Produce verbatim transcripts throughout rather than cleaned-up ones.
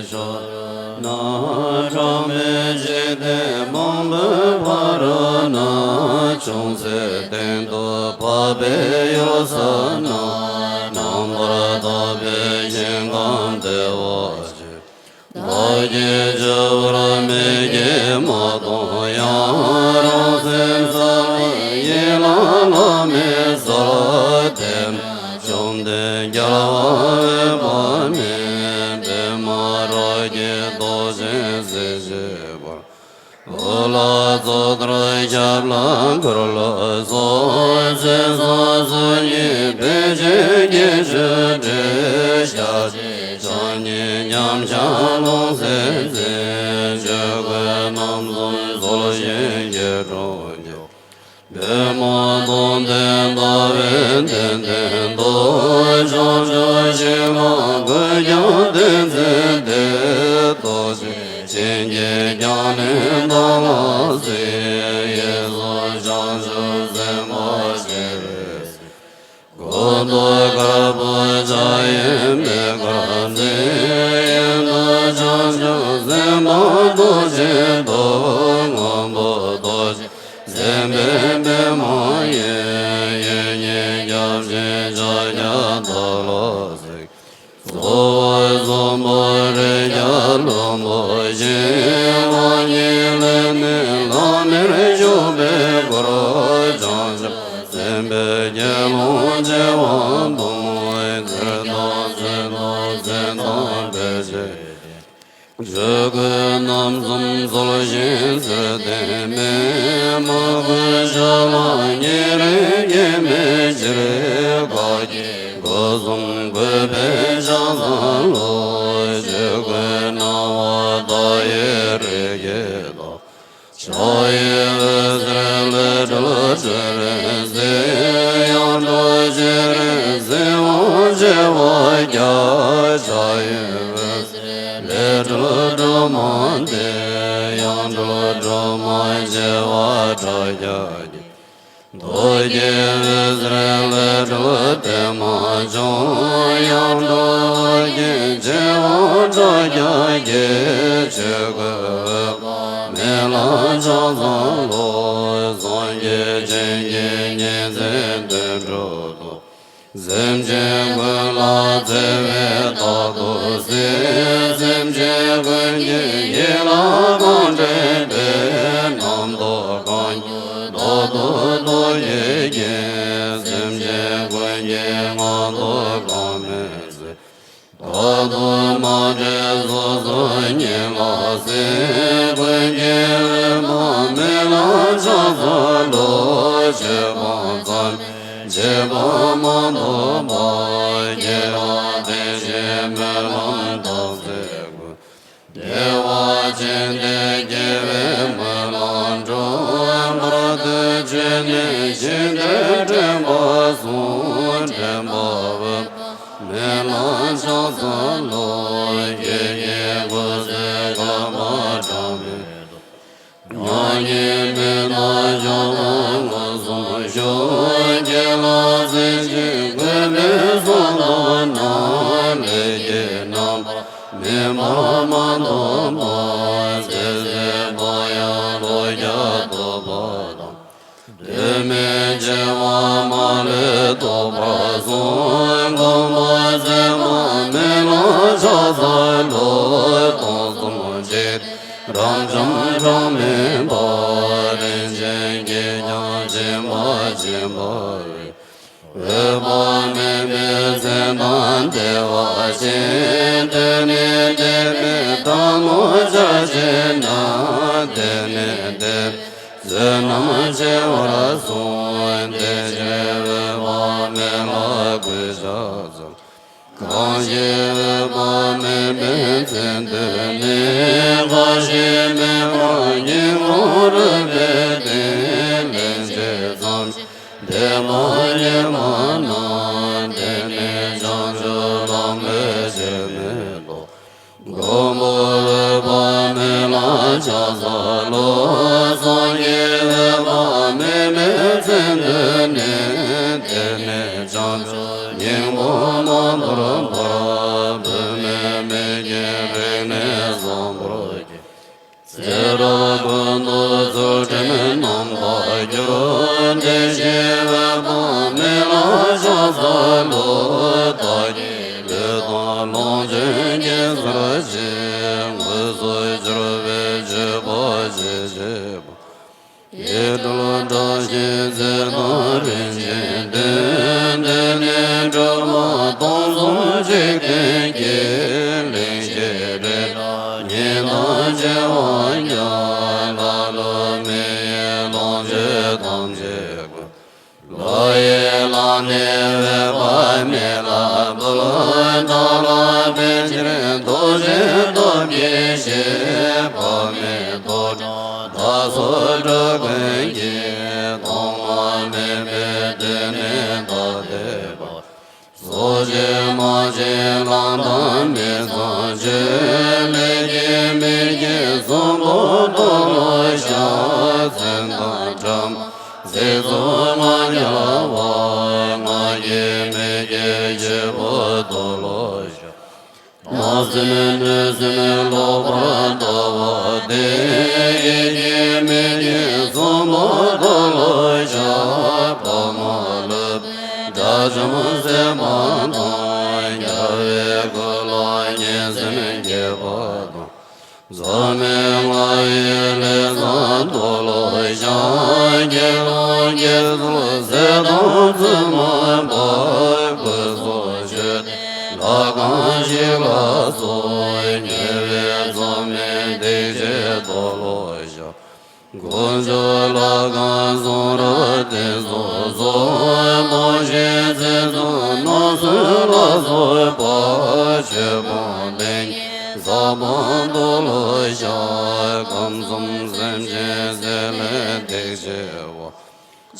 ཕྱོགས་ན་གྲངས་མེད་འཇིག་རྟེན་མང་པོའི་བར་ན། ཅུང་ཟད་སྟེང་དུ་འཕགས་པའི་ཡུལ་ས་ན། རྣམ་པར་དག་པའི་ཞིང་ཁམས་བདེ་བ་ཅན། བདག་གིས་ཇི་བར་མིག་གིས་མ་མཐོང་ཡང་། རང་སེམས་གསལ་བའི་ཡིད་ལ་ལྷམ་མེ་གསལ། དེ་ན་བཅོམ་ལྡན་རྒྱལ་བ་འོད་དཔག་མེད། པདྨ་རཱ་གའི་ཏོག་ཅན་གཟི་བརྗིད་འབར། འོད་ལ་ཙོག་ལྟར་ཞབས་ལ་འཁོར་ལོ་སོགས། སེམས་སོགས་སུ་གཉིས་པའི་ཆོས་ཀྱི་ཆུ་སྤྲུལ། ཞལ་གཅིག་ཕྱག་གཉིས་མཉམ་གཞག་ལྷུང་བཟེད་འཛིན། ཆོས་གོས་རྣམ་གསུམ་གསོལ་ཞིང་སྐྱིལ་ཀྲུང་གིས། པདྨ་དང་ལྡན་ཟླ་བའི་གདན་སྟེང་དུ། བྱང་ཆུབ་ཤིང་ལ་གུས་ཀྱང་བསྟན་འཛིན་ཏེ། ཏོག་ཅན་བྱིན་གྱིས་བརྒྱན་ནས་བདག་ལ་གཟིགས། གཡས་སུ་བྱང་ཆུབ་སེམས་དཔའ་སྤྱན་རས་གཟིགས། གོང་དུ་དཀར་པོ་འཇའ་ཡི་མེ་དཀར་འཛིན། གཡོན་དུ་བྱང་ཆུབ་སེམས་དཔའ་རྡོ་རྗེ་ཐོབ། སྔོན་པོ་རྡོ་རྗེ་སེམས་དཔའི་པདྨ་དབྱིངས། གཡོན་གཉིས་སྐྱབས་སྦྱིན་ཕྱག་རྒྱ་བདག་ལ་གཟིགས། གཙོ་བོ་གསུམ་པོ་རིགས་བརྒྱ་ལྷུན་པོ་བཞི། དབང་གཉིས་ལས་ནི་ལྷམ་མེར་བཞུགས་པའི་འཁོར། བྱང་ཆུབ་སེམས་དཔའི་དགེ་སློང་བྱེ་བ་སྟོང་། གཏེར་དང་ཚུལ་དང་མཚན་དང་དཔེ་བྱད། ཆོས་གོས་རྣམ་གསུམ་གསོལ་ཞིང་གསོལ་འདེབས་མེད། མོས་གུས་ཞབས་ལ་ཉེ་རིང་གྱིས་མི་ཕྱིར། བདག་གི་སྒོ་གསུམ་གུས་པས་ཕྱག་འཚལ་ལོ། ཆོས་གོས་སྣང་བ་མཐའ་ཡས་རིགས་ཀྱི་བདག། ཕྱག་གཡས་འོད་ཟེར་ལས་གྲོལ་སྤྲུལ་པའི་གཟི། ཡང་སྤྲུལ་སྤྱན་རས་གཟིགས་དབང་བྱེ་བ་བརྒྱ། ཕྱག་གཡོན་འོད་ཟེར་ལས་གྲོལ་སྒྲོལ་མ་སྟེ། ཡང་སྤྲུལ་སྒྲོལ་མ་བྱེ་བ་ཕྲག་བརྒྱ་བརྒྱད། རྡོ་རྗེ་འོད་ཟེར་ལས་གྲོལ་པདྨ་འབྱུང་། ཡང་སྤྲུལ་ཨོ་རྒྱན་བྱེ་བ་ཕྲག་བརྒྱ་བརྒྱད། ཆོས་གོས་འོད་དཔག་མེད་ལ་ཕྱག་འཚལ་ལོ། སངས་རྒྱས་བྱིན་གྱིས་ཉི་ཚེ་དོན་གྲུབ་ཏུ། སེམས་ཅན་ཀུན་ལ་བརྩེ་བས་རྟག་ཏུ་གཟིགས། སེམས་ཅན་ཀུན་གྱི་ཡིད་ལ་དགོངས་འདྲེན་པའི། རྣམ་རྟོག་གང་སྐྱེས་རྟག་ཏུ་རྡོ་རྗེ་རྒྱན། སེམས་ཅན་ཀུན་གྱི་ངང་དུ་གང་མོས་གཟིགས། རྟག་ཏུ་མ་བྲལ་སོ་སོའི་ཉིད་ལ་གཟིགས། ཀུན་གྱི་འོད་དཔག་མེད་ལ་ཕྱག་འཚལ་ལོ། ཆོས་སྤངས་མཚམས་མེད་བྱེད་པ་མ་ཐོབ་པ། སྐྱེ་བ་དེ་བཞིན་སྨོན་ལམ་དག་མཛད་ཀུན། བདེ་བ་ཅན་དེ་སྐྱེ་བའི་སྨོན་ལམ་འགྲུབ། བར་དོའི་ཆོས་ནི་ཇི་ལྟར་དྲན་པ་བསྲུང་། དྲན་པ་འོད་དཔག་མེད་ལ་ཕྱག་འཚལ་ལོ། སྐྱེ་གནས་ཀུན་སེལ་བསྐལ་པ་གྲངས་མེད་དུ། མྱ་ངན་མི་འདའ་མཆོག་ཏུ་མངོན་སུམ་བཞུགས། ཁྱེད་ལ་སེམས་ཅན་གུས་པས་གསོལ་བ་ན། ལས་ཀྱི་རྣམ་པར་སྨིན་པ་མ་ཐོབ་པ། ཚེ་ཟད་པ་ཡང་ལོ་བརྒྱ་ཐོབ་པ་དང་། དུས་མིན་འཆི་བ་མ་ལུས་ཐོབ་པར་གསུངས། གོང་མ་སེམས་དཔའ་མི་ལ་ཕྱག་འཚལ་ལོ། སྟོང་གསུམ་འཇིག་རྟེན་རབ་འབྱམས་གྲངས་མེད་པ། རིན་ཆེན་གྱིས་ཀྱང་བརྒྱན་པ་བརྒྱན་པ་འོད། འོད་དཔག་མེད་པའི་མཚན་དང་བདེ་བ་ཅན། དེ་ནི་དེ་མིན་ཐལ་མོ་སྦྱར་བྱས་ན། དེ་ནི་དེ་མིན་བསོད་ནམས་ཆེ་བར་གསུངས། དེ་ཕྱིར་འོད་དཔག་མེད་ལ་གུས་ཕྱག་འཚལ། གང་ཞིག་འོད་དཔག་མེད་པའི་མཚན་ཐོས་ནས། གང་ཞིག་མེད་པར་སྙིང་ཁོང་རུས་པའི་གཏིང་། སླན་ཆད་མཚམས་བདེ་བ་རྙེད་པ་ན། དེ་ནི་བྱང་ཆུབ་ལམ་ལས་ཆེར་མི་ལྡོག། མགོན་པོ་འོད་དཔག་མེད་ལ་ཕྱག་འཚལ་ལོ། སངས་རྒྱས་འོད་དཔག་མེད་པའི་མཚན་ཐོས་ནས། དེ་ནས་བྱང་ཆུབ་སྙིང་པོ་མ་དོར་བར། བུད་མེད་མིག་གི་རིགས་ནི། ཚུལ་ཁྲིམས་རྣམ་དག་གྱུར། དེ་བཞིན་འོད་དཔག་མེད་ལ་ཕྱག་འཚལ་ལོ། བདག་གི་ལུས་དང་ལོངས་སྤྱོད་བགྱི་ཚར་ཞིང་། དངོས་སུ་གྱུར་པའི་སྤྱོད་པ་ཇི་བཞིན་པ། ཡིད་འཕྲོག་བཀྲ་ཤིས་ཚེ་དང་རིན་ཆེན་ལྡན། དེ་ནས་སྒྲུབ་པ་སྟོང་གསུམ་འཇིག་རྟེན་གྱི། གླིང་བཞི་རི་བྲག་ཉི་ཟླ་བྱེ་བ་ཉག་ལྷ་ཀླུ་མི་ཡི་ལོངས་སྤྱོད་ཐམས་ཅད་ཀུན། ལྷ་ཡི་ལྷ་ནི་འོད་དཔག་མེད་ལ་འབུལ། བདག་ལ་ཕན་ཕྱིར་ཐུགས་རྗེའི་སྟོབས་ཀྱིས་བཞེས། དཔག་མེད་རྡོ་གྲུབ་བདག་སོགས་འགྲོ་ཀུན་གྱི། གདོང་ལ་མེད་པའི་དུས་ནས་བདག་བདེ་བར། སོ་སྐྱེ་མ་སྐྱེས་ལང་དང་མི་གཙང་ཆོས། ལས་ཀྱི་མིག་གིས་གསུམ་པོ་མཐོལ་ལོ་བཤགས། མཚོན་དང་ཕྲ་མ་གཟིགས་ཚུལ་ལྔ་རྒྱལ་བ། སྔགས་ཀྱི་མིག་གིས་བཞི་པོ་མཐོལ་ལོ་བཤགས། རྣམ་སེམས་གནོད་སེམས་ལོག་པར་ལྟ་བ་སྟེ། ཡིད་ཀྱི་མིག་གིས་གསུམ་པོ་མཐོལ་ལོ་བཤགས། ཕ་མ་ལུས་དགྲ་བཅོམ་བསད་པ་དང་། རྒྱལ་བའི་སྐུ་ལ་ངན་སེམས་བསྐྱེད་པ་དང་། འཛག་མེད་ལྔ་ཡི་ལས་བསགས་མཐོལ་ལོ་བཤགས། དགེ་སློང་དགེ་ཚུལ་ཟས་དང་བཙུན་མ་པ། སྐུ་གསུང་ཆོས་ལྷ་ཁང་ཞིང་ལ་སོགས། ཉེ་བའི་ཚོགས་མི་སྡིག་བྱས་མཐོལ་ལོ་བཤགས། དཀོན་མཆོག་ལྷ་ཁང་གསུང་རབ་དེ་ཚོགས་སོགས། འབུལ་ཞིང་ཚེ་བསོད་ནམས་གསུམ་ལ་སོགས་པ། ཆོས་སྤོང་ལས་ངན་བསགས་པ་མཐོལ་ལོ་བཤགས། ཁམས་གསུམ་སེམས་ཅན་ཚེ་ལས་སྡིག་ཆེ་བ།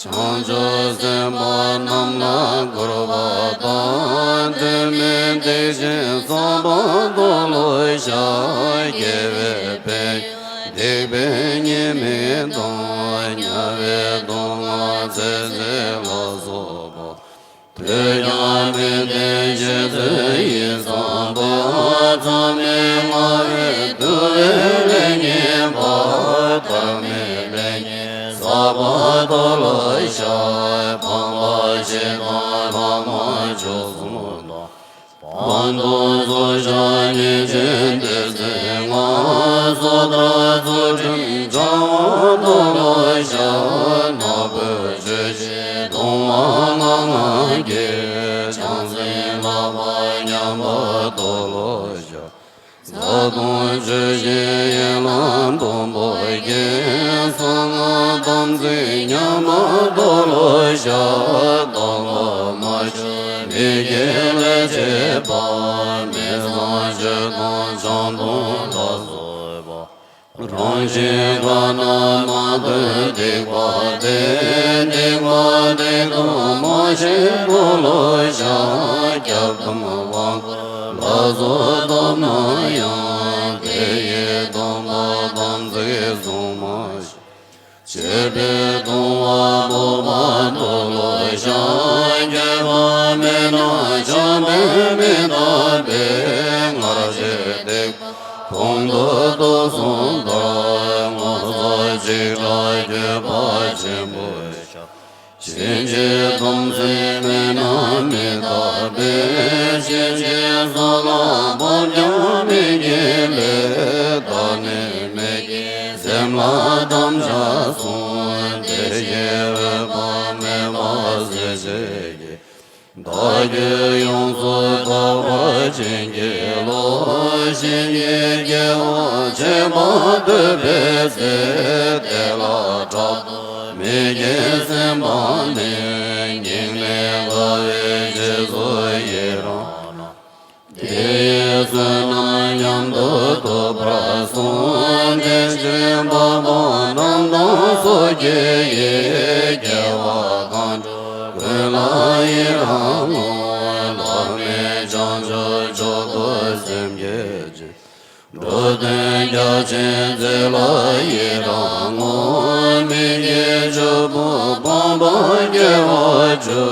བྱང་ཆུབ་སེམས་དཔའ་རྣམས་ལ་མགུར་པ་དང་། དོན་མེད་སྡིག་ཆེན་བསགས་པ་མཐོལ་ལོ་བཤགས། དགེ་བའི་ཕན་ཡོན་སྡིག་པའི་ཉེས་དམིགས་དང་། དམྱལ་བའི་སྡུག་བསྔལ་ཚེ་ཟད་ལ་སོགས་པ། དུས་ཀྱང་མི་མཐུན་བྱེད་ཚུལ་ཡིད་བསམ་པ། མཚམས་མེད་ལྔ་པའི་དུ་བའི་ལས་ངན་པ། ཐར་མེད་ལས་ངན་བསགས་པ་མཐོལ་ལོ་བཤགས། ཕམ་པ་ཞེ་སྡང་ལྷག་མ་བཅུ་གསུམ་དང་། ཕམ་དང་ཚོགས་ཤིག་ཉེས་ཅན་སྡེ་ཚན་ལྔ། སོ་ཐར་ཚུལ་ཁྲིམས་བྱ་བ་མཐོལ་ལོ་བཤགས། ནག་པོའི་ཆོས་བྱས་སྡུག་བསྔལ་ལྔ་ལྔ་བརྒྱའི། བྱང་སེམས་ལྷག་པ་ཉམས་པ་མཐོལ་ལོ་བཤགས། བཟའ་བཏུང་ཆོས་བཞིན་ཡན་ལག་མཐོན་པོ་བརྒྱན། གསང་སྔགས་དམ་ཚིག་ཉམས་པ་མཐོལ་ལོ་བཤགས། དམ་པ་མ་ཞུ་མི་དགེ་ལས་བྱེད་པ། མི་གཙང་ཆོས་དང་ཆང་འཐུང་ལ་སོགས་པ། རང་གཞན་ཁ་ན་མ་ཐོ་སྡིག་པ་སྟེ། སྡིག་པ་སྡིག་ཏུ་མ་ཤེས་མཐོལ་ལོ་བཤགས། སྐྱབས་སྡོམ་དབང་བསྐུར་ལ་སོགས་བཏབ་ན་ཡང་། དེ་ཡི་སྡོམ་པ་དམ་ཚིག་བསྲུང་མ་ཤེས། བྱས་པའི་ལྟུང་བ་སྤོབས་པ་མཐོལ་ལོ་བཤགས། སྐྱོན་མ་མེད་ན་ཆགས་པས་མི་འདག་པས། སྔར་བྱས་སྡིག་པ་ཕུང་དུ་བཏོགས་སོང་ལྟར། ངོ་ཚ་འཇིགས་སྐྲག་འགྱོད་པ་ཆེན་པོས་བཤགས། གཞན་གྱི་སྡོམ་ཚིག་མེད་ན་མི་འདག་པས། གཞན་གྱི་སོ་ལ་ཕོག་ཀྱང་མི་དགེ་ལས། བདག་ནི་མི་དགེ་སེམས་ལ་དམ་བཅའ་སོང་། དེ་བཞིན་འོད་དཔག་མེད་པ་གཟི་བརྗིད་ཀྱིས། བདག་རྒྱུད་ཡོངས་སུ་དག་པ་བྱིན་གྱིས་རློབས། གཞན་གྱི་སྐྱེ་བ་བྱེད་པ་ཐོས་པའི་ཚེ། དེ་ལ་ཕྲག་དོག་མི་དགེ་སེམས་དཔག་མེད། སྙིང་ནས་དགའ་བའི་རྗེས་སུ་ཡི་རང་ན། དེ་ཡི་བསོད་ནམས་མཉམ་དུ་ཐོབ་པར་གསུངས། དེ་བཞིན་འཕགས་པ་རྣམས་དང་སོ་སྐྱེ་ཡི། སྐྱེ་བ་གང་བྱུང་ཀུན་ལ་ཡི་རང་ངོ་། བླ་མེད་བྱང་ཆུབ་མཆོག་ཏུ་སེམས་བསྐྱེད་ཅིང་། འགྲོ་དོན་རྒྱ་ཆེན་མཛད་ལ་ཡི་རང་ངོ་། མི་དགེ་བཅུ་སྤོང་ཕམ་པ་དགེ་བ་བཅུ།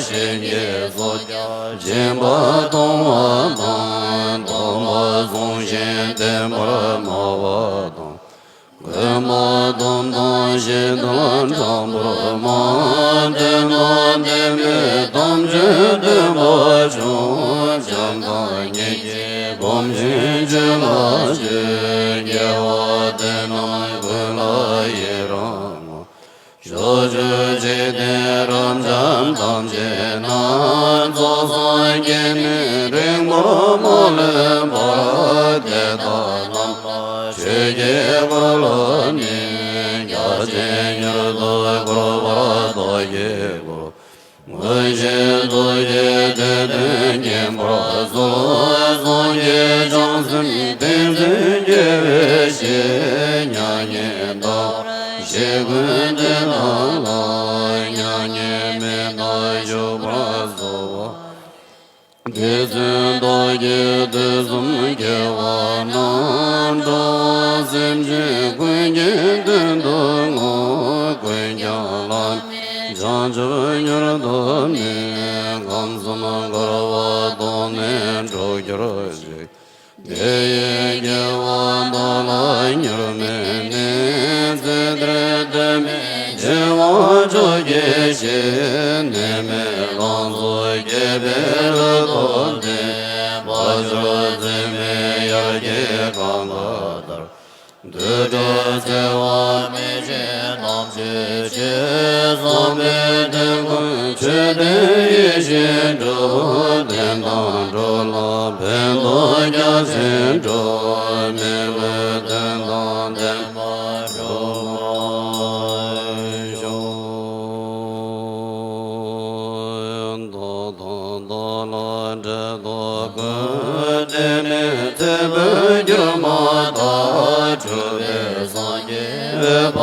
གཞན་གྱི་སྲོག་སྐྱབས་སྦྱིན་པ་གཏོང་བ་དང་། སྡོམ་པ་བསྲུང་ཞིང་བསྟེན་པར་སྨྲ་བ་དང་། མགོན་པོ་ ཞིང་དུ་ལ་དྲང་པོར་སྨྲ། དེ་དང་ལྡན་པས་ཐམས་ཅད་བསྟན་པ་སྐྱོང་། བྱམས་དང་སྙིང་རྗེས་གོམས་ཤིང་ཆོས་ལ་སྤྱོད། དགེ་བ་འདི་རྣམས་ཀུན་ལ་ཡི་རང་ངོ་། ཕྱོགས་བཅུའི་འཇིག་རྟེན་རབ་འབྱམས་ཐམས་ཅད་ན། རྫོགས་སངས་རྒྱས་ནས་རིང་པོར་མ་ལུས་པར། དེ་དག་རྣམས་ལ་ཆོས་ཀྱི་འཁོར་ལོ་ནི། རྒྱ་ཆེན་མྱུར་དུ་འཁོར་བར་བདག་གིས་བསྐོར། མངོན་ཤེས་རྡོ་རྗེ་ཐེག་མདུན་བརྙེས་པར་གསོལ། སངས་རྒྱས་བྱང་སེམས་ཏིང་འཛིན་རྒྱལ་བའི་ཞལ། མྱ་ངན་འདའ་བར་བཞེད་ཀུན་དེ་དག་ལ། མྱ་ངན་མི་འདའ་བཞུགས་པར་གསོལ་བ། རྗེ་བཙུན་རྡོ་རྗེ་དུས་གསུམ་རྒྱལ་བ་རྣམས། འགྲོ་བ་སེམས་ཅན་ཀུན་གྱི་དོན་དུ་བསྔོ། ཀུན་ཀྱང་བླ་མེད་བྱང་ཆུབ་མྱུར་ཐོབ་ནས། ཁམས་གསུམ་འཁོར་བ་དོང་ནས་འགྲོ་གྱུར་ཅིག། དེ་ཡི་སྐྱེ་བ་བདག་ལ་མྱུར་མེད་ནས། ཚེ་འདིར་དོན་མེད་བྱེ་བ་བཅོ་བརྒྱད་བཞིན། གནས་མེད་ལང་ཚོ་རྒྱས་པའི་ལུས་ཐོབ་སྟེ། དཔལ་འབྱོར་རྩིས་མེད་དབྱར་སྐྱེས་གངྒཱ་ལྟར། དུད་འགྲོ་འཚེ་བ་མེད་ཅིང་ཐམས་ཅད་མཁྱེན། བསམ་པའི་དོན་ཀུན་ཆོས་དོན་ཡིད་བཞིན་འགྲུབ། བསྟན་དང་འགྲོ་ལ་ཕན་ཐོགས་རྒྱ་ཆེན་འགྲུབ། མི་ལུས་དོན་དང་ལྡན་པ་འགྲུབ་པར་ཤོག། མདོ་དང་མདོ་ལ་འབྲེལ་ཐོགས་ཀུན། དེ་ནི་ཚེ་འཕོས་གྱུར་མ་ཐག། གྲུབ་པའི་སངས་རྒྱས་འོད་དཔག་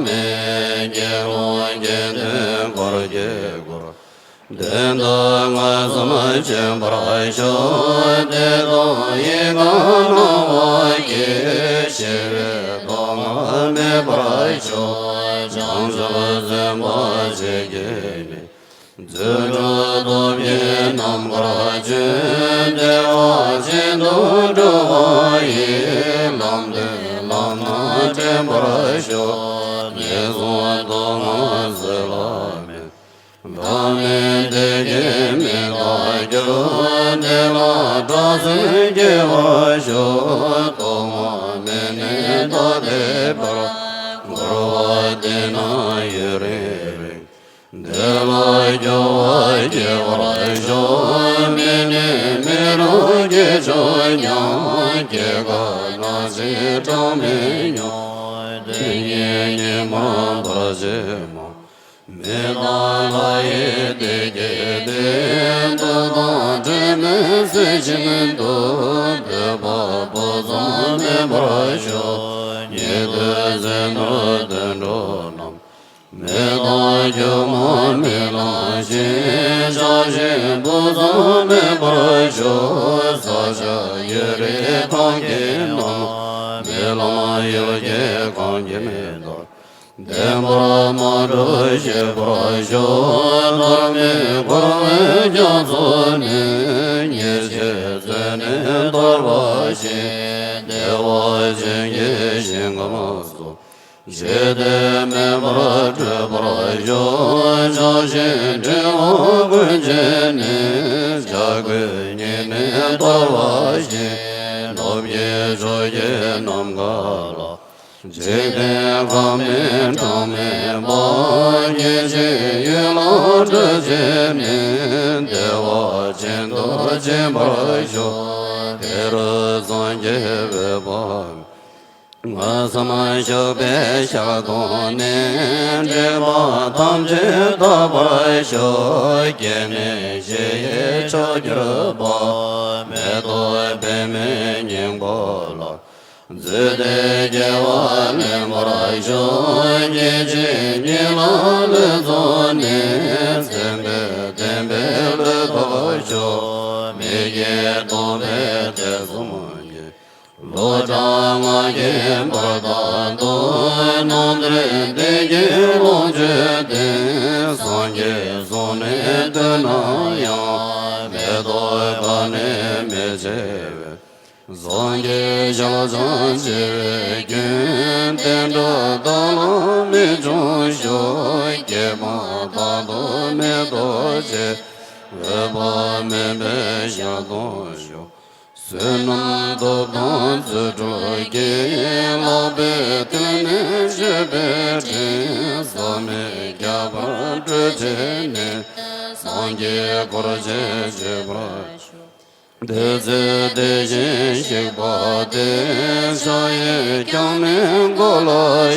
མེད། དགེ་སློང་དགེ་འདུན་འཁོར་གྱིས་བསྐོར། དོན་དུ་མངོན་སུམ་བྱོན་པར་ཤོག། དེ་དག་ཡིད་ཀྱང་སྣང་བ་སྐྱེས། ཞི་བའི་མཐའ་ལ་མེད་པར་ཤོག། བྱང་ཆུབ་སེམས་དཔའ་ཆོས་ཀྱི་དབྱིངས། རྫུ་འཕྲུལ་སྟོབས་ཀྱིས་ནམ་མཁར་སྤྱོད། བདེ་བ་ཅན་དུ་འགྲོ་བ་ཡི། ལམ་སྟོན་ལམ་སྣ་འདྲེན་པར་ཤོག། ངན་སོང་སྡུག་བསྔལ་བཟོད་པ་མེད། བདག་མེད་བདེ་སྐྱིད་མི་རྟག་འགྱུར། དེ་ལ་སྐྲག་སེམས་སྐྱེ་བར་ཤོག། ཐོག་མ་མེད་ནས་ད་ལྟའི་བར། འཁོར་བ་འདི་ན་ཡུན་རིང་རིང་། འདི་ལ་སྐྱོ་བ་སྐྱེ་བར་ཤོག། མི་ནད་མི་རོ་སྐྱེ་ཆོག་ཀྱང་། སྐྱེ་རྒ་ན་འཆིའི་གྲངས་མི་ཉུང་། དེ་ཉིད་ཉི་མ་འབར་བྱེད་མ། མི་རྟག་ལྷ་ཡི་བདེ་སྐྱིད་དེ། འདོད་དང་འབྲལ་མེད་སྲིད་ཞིང་དུ། འདོད་པ་སྤུ་ཙམ་མེད་པར་ཤོག། ཉེ་དུ་ཟས་ནོར་དུད་འགྲོ་རྣམས། མི་རྟག་སྒྱུ་མ་མི་ལང་ཞིང་། ཆགས་ཞེན་སྤུ་ཙམ་མེད་པར་ཤོག། ས་སྐྱ་ཡུལ་རིས་ཐང་དཀྱིལ་རྣམས། མི་ལང་ཡུལ་གྱི་གངས་ཀྱི་མེ་ཏོག། བདེན་པར་མ་གྲུབ་ཤེས་པར་ཤོག། ཐར་མེད་འཁོར་བའི་རྒྱ་མཚོ་ནས། ཉེས་བྱས་ཚེ་ནས་ཐར་བ་ཞིག། བདེ་བ་ཅན་གྱི་ཞིང་ཁམས་སུ། ཞི་བདེ་མེད་པར་སྤྲོས་པར་ཤོག། ཆགས་ཞེན་འཁྲི་བ་ཀུན་བྱས་ནས། བྱ་རྒོད་ཉིད་ནས་ཐར་བ་ཞིག། ནུབ་ཀྱི་ཕྱོགས་ཀྱི་ནམ་མཁའ་ལ། འཇིག་རྟེན་ཁམས་མེད་གྲངས་མེད་པ། སྐྱེ་འཆི་ཡུལ་ལ་སྤྲོས་བཅས་ནས། བདེ་བ་ཅན་དུ་ཕྱིན་པར་ཤོག། དེ་རུ་སངས་རྒྱས་འོད་དཔག་མེད། མངོན་སུམ་བཞུགས་པའི་ཞལ་མཐོང་ནས། སྒྲིབ་པ་ཐམས་ཅད་དག་པར་ཤོག། སྐྱེ་གནས་གཞི་ཡི་མཆོག་གྱུར་པ། མེ་ཏོག་པདྨའི་སྙིང་པོ་ལ། རྫུས་ཏེ་སྐྱེ་བ་ལེན་པར་ཤོག། སྐྱེ་འཆི་གཉིད་ལམ་ལས་རྫོགས་ནས། མཚན་དཔེ་བསྟན་པའི་ལུས་ཐོབ་ཤོག། མི་སྐྱེ་རྟོག་པའི་ཐེ་ཚོམ་གྱིས། ལོ་གྲངས་ལྔ་བརྒྱའི་བར་དག་ཏུ། སྣང་མཐའི་བདེ་སྐྱིད་ལོངས་སྤྱོད་དེ། སངས་རྒྱས་གསུང་ནི་ཐོས་ན་ཡང་། མེ་ཏོག་དག་ནི་མི་འཆི་བས། སངས་རྒྱས་ཞལ་ཕྱག་བྱེ་བའི་རྒྱུན། བསྟན་དགྲ་དག་ལ་མི་ མེད་རྡོ་རྗེ། འོད་དཔག་མེད་པའི་ཞལ་དུ་ཞུགས། བསོད་ནམས་སྟོབས་དང་རྫུ་འཕྲུལ་གྱིས། ལྷག་པའི་ཐུགས་ནི་བཞད་པའི་སྤྲིན། བསམ་མི་ཁྱབ་པར་སྤྲོས་བྲལ་ནས། སངས་རྒྱས་འཁོར་བཅས་མཆོད་པར་ཤོག། བདུད་རྩི་དེ་བཞིན་གཤེགས་པ་སྟེ། ཕྱག་གཡས་བརྐྱང་མའི་མགོ་ལ་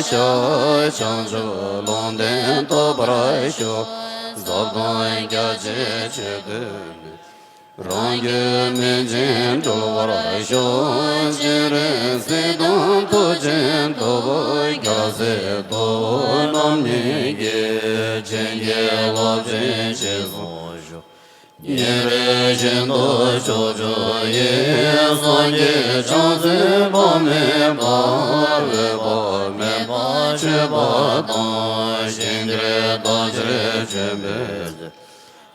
ཤར། བྱང་ཆུབ་ལུང་བསྟན་ཐོབ་པར་ཤོག། ཟབ་དོན་རྒྱ་ཆེ་ཆེད་དུ་ནི། རང་རྒྱུད་སྨིན་ཅིང་གྲོལ་བར་ཤོག། སྤྱན་རས་གཟིགས་དང་ཐུགས་རྗེ་ཐོབ། རྒྱལ་སྲས་ཐུབ་པ་རྣམ་གཉིས་ཀྱིས། བྱིན་གྱིས་བརླབ་ཅིང་གཤེགས་སུ་གསོལ། ཉིན་རེ་བཞིན་དུ་ཕྱོགས་བཅུ་ཡི། སངས་རྒྱས་བྱང་སེམས་དཔག་མེད་པ། འོད་དཔག་མེད་པ་མཆོད་པ་དང་། ཞིང་དེར་བདག་ཕྱིར་བྱོན་པའི་ཚེ། དེ་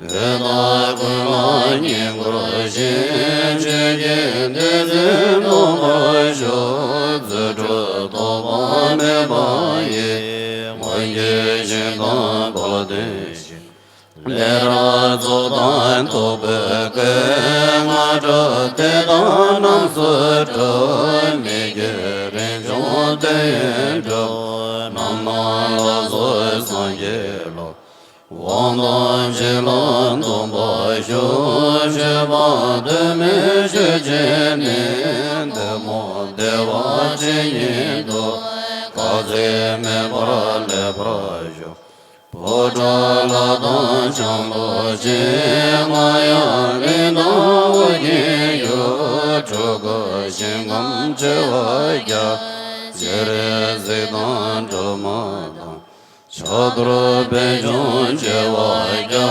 དག་ཀུན་ལ་བསྙེན་བཀུར་ཞིང་། ཆོས་ཀྱི་བདུད་རྩི་འཐུང་བར་ཤོག། རྫུ་འཕྲུལ་ཐོབ་པ་མེད་པ་ཡི། མངོན་གྱུར་ཞིང་དང་དཔལ་ལྡན་ཞིང་། ལས་རབ་རྫོགས་དང་ཐོབ་པའི་སྐུ། སྔ་དྲགས་དེ་དག་རྣམས་སུ་གྲུབ། མི་བསྐྱོད་རིན་འབྱུང་དོན་ཡོད་གྲུབ། རྣམ་སྣང་ལ་སོགས་སངས་རྒྱས་སློབ། དབང་ཐང་ཆེ་ལ་འདུན་པར་ཤོག། མཆོད་པ་དུ་མའི་མཆོད་བྱེད་ནི། བདུད་དམག་བདེ་བ་ཇི་སྙེད་དུ། དཀའ་ཚེགས་མེད་པར་ལེགས་པར་ཤོག། ཕོ་བྲང་ལྷ་དང་འཆང་ལོ་ཆེ། རྔ་ཡབ་གླིང་དང་ཨོ་རྒྱན་ཡུལ། སྤྲུལ་སྐུ་ཞིང་ཁམས་བྱེ་བ་བརྒྱ། སྤྱན་རས་གཟིགས་དང་སྒྲོལ་མ་དང་། ཕྱག་རྡོར་པད་འབྱུང་བྱེ་བ་བརྒྱ།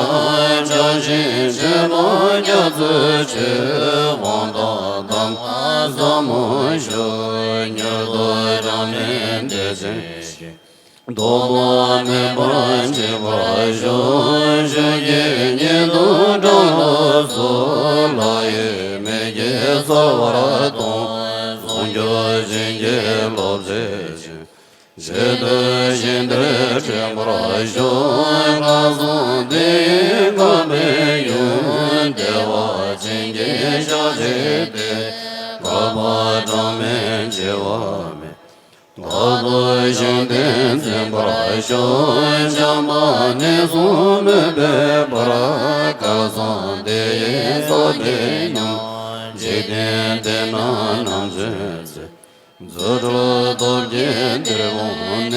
ཕྱག་ཆེན་བྱེ་བ་རྒྱ་མཚོའི་ཆུ། དབང་དང་གདམས་ངག་ཟབ་མོ་ཤོག། མྱུར་དུ་གྲངས་མེད་བདེ་ཆེན་ཞིང་། ལྡོག་པ་མེད་པར་འཇིག་པར་ཤོག། ཆོས་ཀྱི་ཉི་སྟོང་བཀྲ་ལ་སོགས། ལྷ་ཡི་མིག་གིས་གསལ་བར་མཐོང་། ཟུང་འཇུག་བྱིན་གྱིས་རློབ་བྱེད་ཅིང་། ཆེད་དུ་ཞིང་དེར་འདྲེན་པར་ཤོག། ཁམས་གསུམ་དེ་ཡི་གབ་པའི་ཡུམ། བདེ་བ་ཅན་གྱི་ཞལ་མཇལ་ཏེ། བསྐལ་པ་གྲངས་མེད་འཆི་བ་མེད། རྟག་ཏུ་བཞུགས་ཏེ་འཛིན་པར་ཤོག། བྱམས་པ་ནད་གསུམ་མེད་པའི་བར། སྐལ་བཟང་དེ་ཡི་ས་གཏེར་མྱང་། འཇིག་རྟེན་འདི་ན་ནམ་འབྱོན་ཚེ། རྫུ་འཕྲུལ་སྟོབས་ཀྱིས་འདིར་འོངས་ནས།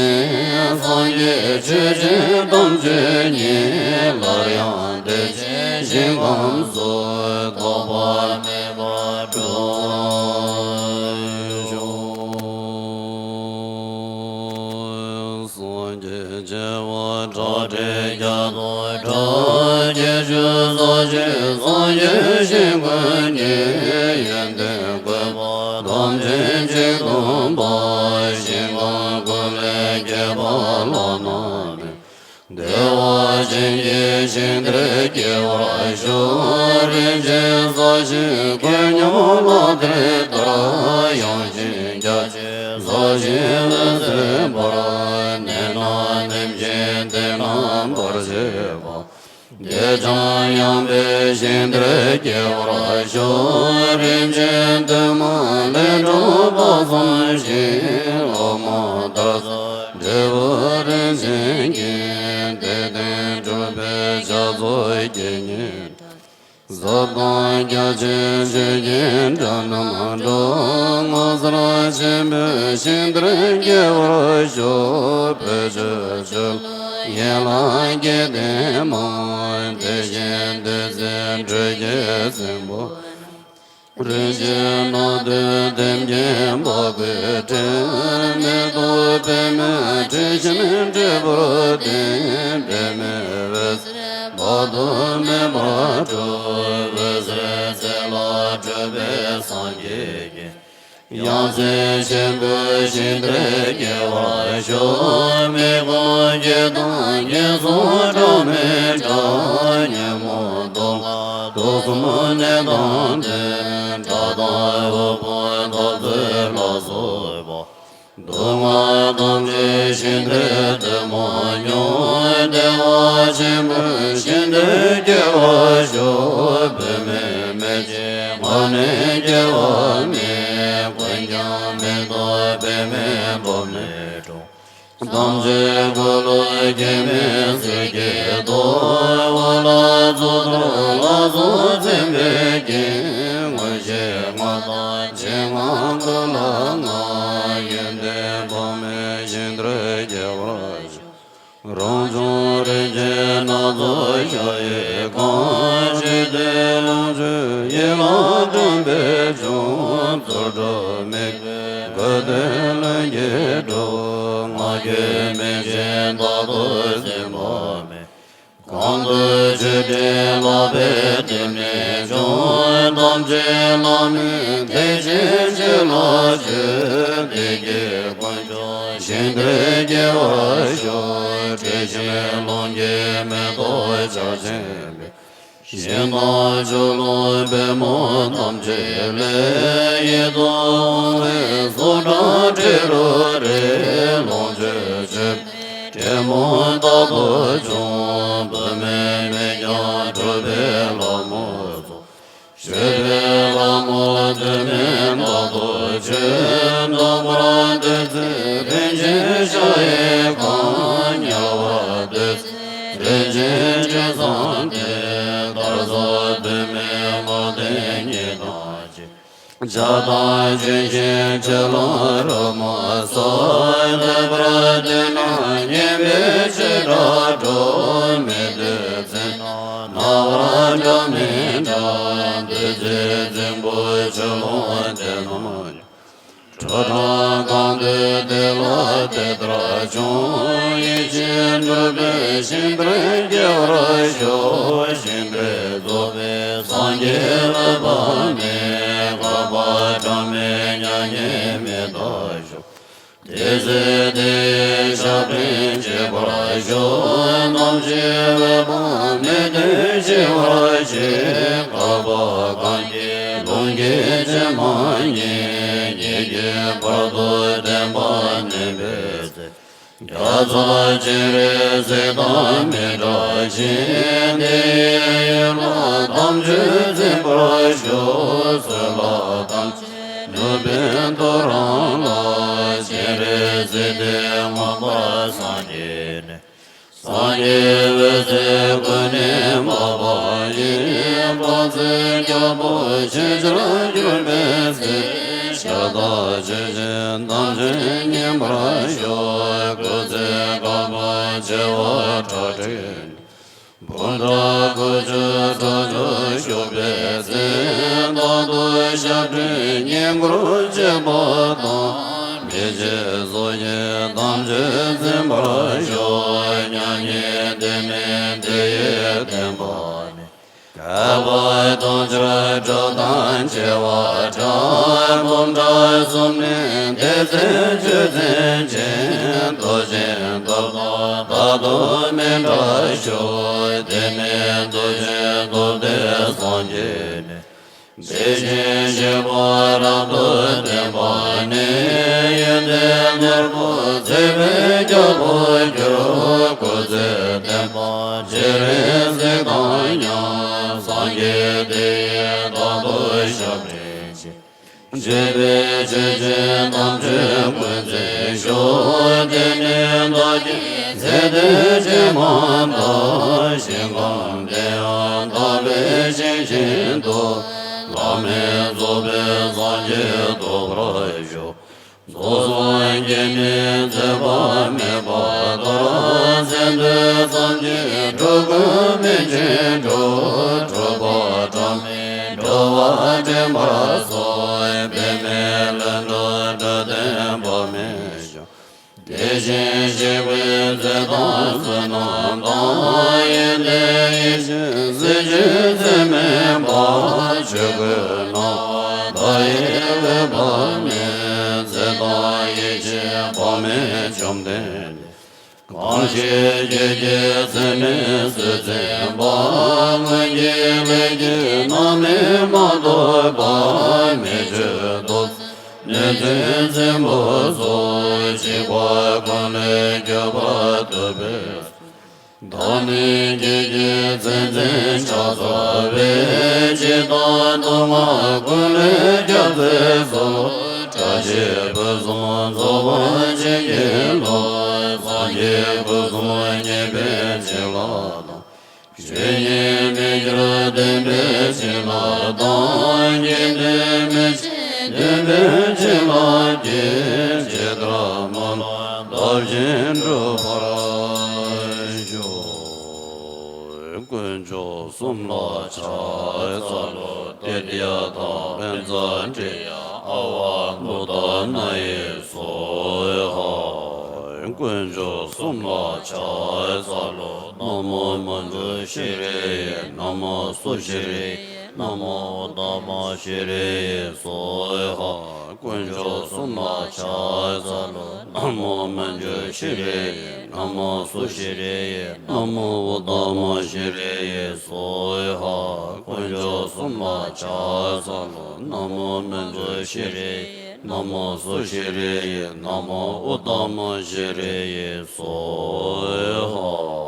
སངས་རྒྱས་ཆོས་ཀྱི་དམ་ཆོས་ཉིད། སླར་ཡང་བདེ་ཆེན་ཞིང་ཁམས་སུ། ཐོགས་པ་མེད་པར་འགྲུབ་པར་ཤོག། སངས་རྒྱས་བྱེ་བ་ཕྲག་ཁྲིག་བརྒྱ་སྟོང་ཕྲག་བརྒྱད་ཅུ་རྩ་གཅིག་སངས་རྒྱས་ཞིང་ཀུན་གྱི། ཡོན་ཏན་བཀོད་པ་ཐམས་ཅད་གཅིག་ཏུ་འབར། ཞིང་ཁམས་ཀུན་ལས་ཁྱད་པར་ལྷ་རྣམས་ནི། བདེ་བ་ཅན་གྱི་ཞིང་དེར་སྐྱེ་བར་ཤོག། རིན་ཆེན་ས་གཞི་ཀུན་མཉམ་ལག་མཐིལ་ལྟར། དབྱངས་ཅན་རྒྱ་ཆེ་ས་གཞིའི་འོད་ཟེར་འབར། ནད་རྣམས་ནིམ་བཞིན་དེ་རྣམས་སྦར་བྱེད་པ། བདེ་འཇམ་ཡངས་པའི་ཞིང་དེར་སྐྱེ་བར་ཤོག། རིན་ཆེན་དུ་མ་ལས་གྲུབ་པ་བཟང་ཞིང་། འོ་མ་དར་ཟབ་འབྲས་བུ་རིན་ཆེན་གྱིས། དད་ལྡན་གྲུབ་པའི་ཕྱག་རྫོགས་དགེ་བསྙེན་གྲགས། ཟབ་དང་རྒྱ་ཆེའི་ཆོས་ཀྱི་སྒྲ་རྣམས་སྒྲོག། ངོ་མཚར་ཆེན་པོའི་ཞིང་དེར་སྐྱེ་བར་ཤོག། བོད་ཆོས་སྤྱོད་ལ་ཡན་ལག་བརྒྱད་ལྡན་མ། དེ་བཞིན་བདུད་རྩི་དྲོད་ཀྱི་སྲིན་པོ། རིན་ཆེན་སྣ་བདུན་ལྡེམ་གྱིས་འབར་བའི་སྤྲིན། མེ་ཏོག་པདྨའི་དྲི་ཞིམ་འབྲས་བུར་ལྡན། པདྨའི་འོད་ཟེར་དཔག་ཏུ་མེད་པར་འཕྲོ། འོད་ཟེར་རྩེ་ལ་སྤྲོས་པའི་སངས་རྒྱས་ཀྱིས། ཡང་སྲིད་ཆེན་པོའི་ཞིང་དེར་སྐྱེ་བར་ཤོག། མི་ཁོམ་སྐད་དང་ངན་སོང་སྒྲ་མི་སྒྲ། ཉོན་མོངས་དུག་ལྔ་དུག་གསུམ་ནད་དང་ལྡན། དགྲ་དང་དབུལ་ཕོངས་འཐབ་རྩོད་ལ་སོགས་པ། སྡུག་བསྔལ་ཐམས་ཅད་ཞིང་དེར་སྟོན་མ་མྱོང་། བདེ་བ་ཆེན་པོའི་ཞིང་ དུ་སྐྱེ་བར་ཤོག་བུད་མེད་མི་སྐྱེ་ངོ་ནས་སྐྱེ་བ་མེད། ཀུན་ཀྱང་མེ་ཏོག་པདྨའི་སྒོ་ནས་འཁྲུངས། ཐམས་ཅད་ཀུན་ལ་སྐྱེ་མེད་ཟིལ་གྱིས་གཏུགས། འོད་ལ་རྫོགས་པ་ལ་སོགས་མཚན་དཔེའི་རྒྱན། མངོན་ཤེས་མངའ་ཐང་ཆེན་མངའ་ཀུན་ལ་མངའ། ཡོན་ཏན་འཕགས་མའི་ཞིང་དུ་སྐྱེ་བར་ཤོག་རང་བྱུང་རིན་ཆེན་སྣ་ཚོགས་ཞབས་ཀྱིས་གང་། ཆོས་སྡེ་ལོངས་སྤྱོད་ཡིད་ལ་དྲན་པས་སྐྱོང་། རྩོལ་བྲལ་དམིགས་པའི་དགའ་སྟོན་ལྷུན་གྱིས་གྲུབ། ང་རྒྱལ་མེད་ཅིང་རྟག་ཏུ་འཛིན་པ་མེད། གང་དུ་ཆོས་དྲན་ལགས་པས་དེ་ནས་ཀྱང་། ཐམས་ཅད་བླ་མེད་ཐེག་ཆེན་ཆོས་ལ་སྤྱོད། བདེ་སྐྱིད་ཀུན་ཁྱབ་ཞིང་དུ་སྐྱེ་བར་ཤོག་བཀྲ་ཤིས་ལོངས་སྐྱེས་མེ་ཏོག་ཆར་ཆེན་འབེབས། ཞིང་དང་ཆུ་ཀླུང་པདྨོ་ཐམས་ཅད་ལས། ཡིད་དུ་འོང་བའི་སོ་བྲག་འབྲས་བུ་རེ། ལོངས་སྤྱོད་སྤྱོད་པའི་འབྲས་བུ་རྟག་ཏུ་འབྱུང་། བུད་མེད་མིག་རྒྱང་གྲུབ་པའི་ལྷ་མོ་ཚོགས། མཆོད་པའི་ལྷ་མོ་དུ་མས་རྟག་ཏུ་མཆོད། བདག་པོར་འདུད་ཚེ་རིན་ཆེན་ཤ་ཡི་གང་། དམྱལ་བར་འདུད་ཚེ་རིན་ཆེན་སྤྲིན་བཟང་སྟེ། དར་ཟབ་བུད་མེད་མ་བསྟེན་ཉིད་དང་བཅས། བྱ་དང་ལྗོན་ཤིང་ཆུ་ཀླུང་རོལ་མོ་སོགས། བསྟོད་པར་འདོད་ན་སྙན་པའི་བྱེ་བྲག་སྒྲོགས། མི་འདོད་འཛིན་ན་རྣ་བར་སྒྲ་མི་གྲག་བདུད་རྩིའི་རྫིང་བུ་ཆུ་ཀླུང་དེ་རྣམས་ཀྱང་། ཁྲོ་གྲང་གང་འདུལ་དེ་ལ་དེ་ལྟར་བྱུང་། ཡིད་ཆེས་འགྲུབ་པའི་ཞིང་དུ་སྐྱེ་བར་ཤོག་ཞིང་དུ་རྫོགས་པའི་སངས་རྒྱས་འོད་དཔག་མེད། འཕགས་པ་གྲངས་མེད་མྱ་ངན་མི་འདའ་ཤོག་དེ་ཚེ་དེ་ཡི་ཞབས་འདྲེན་བྱེད་པར་ཤོག་ནམ་ཞིག་འོད་དཔག་མེད་དོན་ཤེས་པར་བྱེད། བསྐལ་པ་གང་སྐྱེས་ལོངས་སྐྱེས་ཕྱིར་མ་ངེས། ཉིད་ཀྱི་བར་དུ་བདེན་པ་གནས་པའི་ཚེ། རྒྱ་མཚོ་སྤྱན་རས་གཟིགས་དང་མི་འབྲལ་ཞིང་། དེ་ཡི་ཡན་ལག་ཐམས་ཅད་འཛིན་པར་ཤོག་སྲོད་ལ་ཐམས་ཅད་ནུབ་པའི་ཐོ་རངས་ལ། སྤྱན་རས་གཟིགས་དེ་མངོན་པར་སངས་རྒྱས་ནས། སངས་རྒྱས་འོད་ཟེར་ཀུན་ནས་འབར་བ་ཡིས། དཔག་ཚད་བརྒྱ་པོ་ཆེ་ཆར་གྱུར་པའི་ཚེ། ཤ་སྟག་ཆོས་བཞིན་ཐམས་ཅད་མཉེས་པར་ཤོག་སྐུ་ཚེ་བསྐལ་པ་བྱེ་བ་ཁྲག་ཁྲིག་ནས། འབུམ་ཕྲག་དགུ་བཅུ་ཕྲག་བཅུ་བཞུགས་པའི་ཚེ། རྟག་ཏུ་ཞབས་དྲུང་བསྙེན་བཀུར་བྱེད་པ་དང་། མི་བརྗེད་སོ་སྐྱེ་ཐམས་ཅད་འཛིན་པར་ཤོག་མྱ་ངན་འདས་མེད་དེ་ཡི་བདེན་པ་ནི། བསྐལ་པ་དུང་ཕྱུར་དྲུག་དང་བྱེ་བ་ཕྲག་འབུམ་ཕྲག་གསུམ་ནི་དེ་ཚེ་ཆོས་མཚན་ཅན། ཐུབ་ཅིང་ཐུབ་ཐག་རྟག་ཏུ་མི་འབྲལ་ཤོག་དེ་ནས་ཐུབ་ཅིང་ཐུབ་བསྟན་སངས་རྒྱས་ནས། དེ་བཞིན་གཤེགས་པ་རབ་ཏུ་བརྟན་པ་ནི། ཡོན་ཏན་ནོར་བུ་ཚེ་འཕོས་ཁྱབ་ཏུ་གྱུར། སྐུ་ཚེ་བརྟན་པ་སྤྱན་རས་གཟིགས་དང་མཉམ། སངས་རྒྱས་དེ་ཡིས་རྟག་ཏུ་ཞབས་འདྲེན་བྱེད། བྱིས་པའི་ཆོས་ཅན་ཐམས་ཅད་ཀུན་བརྩེ་ཤོག་དེ་ནས་བདག་གི་ཚེ་འདི་ཕྱི་མ་དག་ཞིང་ཁམས་དེ་ཡང་དག་པའི་ཞིང་ཤིན་ཏུ། བླ་མེད་རྫོགས་པའི་སངས་རྒྱས་ཐོབ་པར་ཤོག་རྫོགས་སངས་རྒྱས་ནི་ཚེ་དཔག་མེད་པ་ལྟར། ཚེ་འདི་ཐམས་ཅད་འགྲོ་ཀུན་མི་མཇེད་འགྲོ། འགྲོ་བ་གྲངས་མེད་འགྲོ་བ་འདྲེན་པར་གསོལ། འབད་མེད་ལྷུན་གྲུབ་འགྲོ་དོན་དཔག་མེད་འབྱུང་། དེ་བཞིན་གཤེགས་པའི་ཚེ་དང་བསོད་ནམས་དང་། ཡོན་ཏན་ཡེ་ཤེས་གཟི་བརྗིད་ཚད་མེད་པ། ཆོས་སྐུ་སྣང་བ་མཐའ་ཡས་འོད་དཔག་མེད། ཚེ་དང་ཡེ་ཤེས་དཔག་མེད་བཅོམ་ལྡན་འདས། གང་ཞིག་ཆོས་ཀྱི་ཚད་མེད་བཟོད་བརྩོན་པ། སྔོན་གྱི་ལས་ཀྱིས་རྣམ་སྨིན་མ་ཐོབ་པ། མི་བསྐྱོད་ཐོབ་ནས་བརྩོན་འཛིན་པོ་སོགས། གཅིག་པ་ཀུན་ལས་གྱུར་པ་ཐུབ་པའི། བདག་ནི་ཁྱེད་ཀྱི་མཚན་འཛིན་ཕྱག་འཚལ་བའི། ཇི་ལྟར་མཐུ་བསྔགས་ཀུན་ལས་སྐྱབས་མཛད་སོགས། བཀྲ་ཤིས་ཕུན་སུམ་ཚོགས་པར་བྱིན་གྱིས་རློབས། སངས་རྒྱས་སྐུ་གསུམ་མཉེས་པའི་བྱིན་རླབས་དང་། ཆོས་ཉིད་མི་འགྱུར་བདེན་པའི་བྱིན་རླབས་དང་། དགེ་འདུན་མི་ཕྱེད་བདེན་པའི་བྱིན་རླབས་ཀྱིས། ཇི་ལྟར་སྨོན་ལམ་བཏབ་བཞིན་འགྲུབ་པར་ཤོག། དཀོན་མཆོག་གསུམ་ལ་ཕྱག་འཚལ་ལོ། ཏདྱ་ཐཱ། པཉྩ་དྲི་ཡ་ཨ་ཝ་བོ་དྷ་ན་ཡེ་སྭཱ་ཧཱ། དཀོན་མཆོག་གསུམ་ལ་ཕྱག་འཚལ་ལོ། ན་མོ་མཉྫུ་ཤྲཱི་ཡེ། ན་མོ་སུ་ཤྲཱི་ཡེ། ན་མོ་ཨུ་ཏ་མ་ཤྲཱི་ཡེ་སྭཱ་ཧཱ། དཀོན་མཆོག་གསུམ་ལ་ཕྱག་འཚལ་ལོ། ན་མོ་མཉྫུ་ཤྲཱི་ཡེ། ན་མོ་སུ་ཤྲཱི་ཡེ། ན་མོ་ཨུ་ཏ་མ་ཤྲཱི་ཡེ་སྭཱ་ཧཱ། དཀོན་མཆོག་གསུམ་ལ་ཕྱག་འཚལ་ལོ། ན་མོ་མཉྫུ་ཤྲཱི་ཡེ། ན་མོ་སུ་ཤྲཱི་ཡེ། ན་མོ་ཨུ་ཏ་མ་ཤྲཱི་ཡེ་སྭཱ་ཧཱ།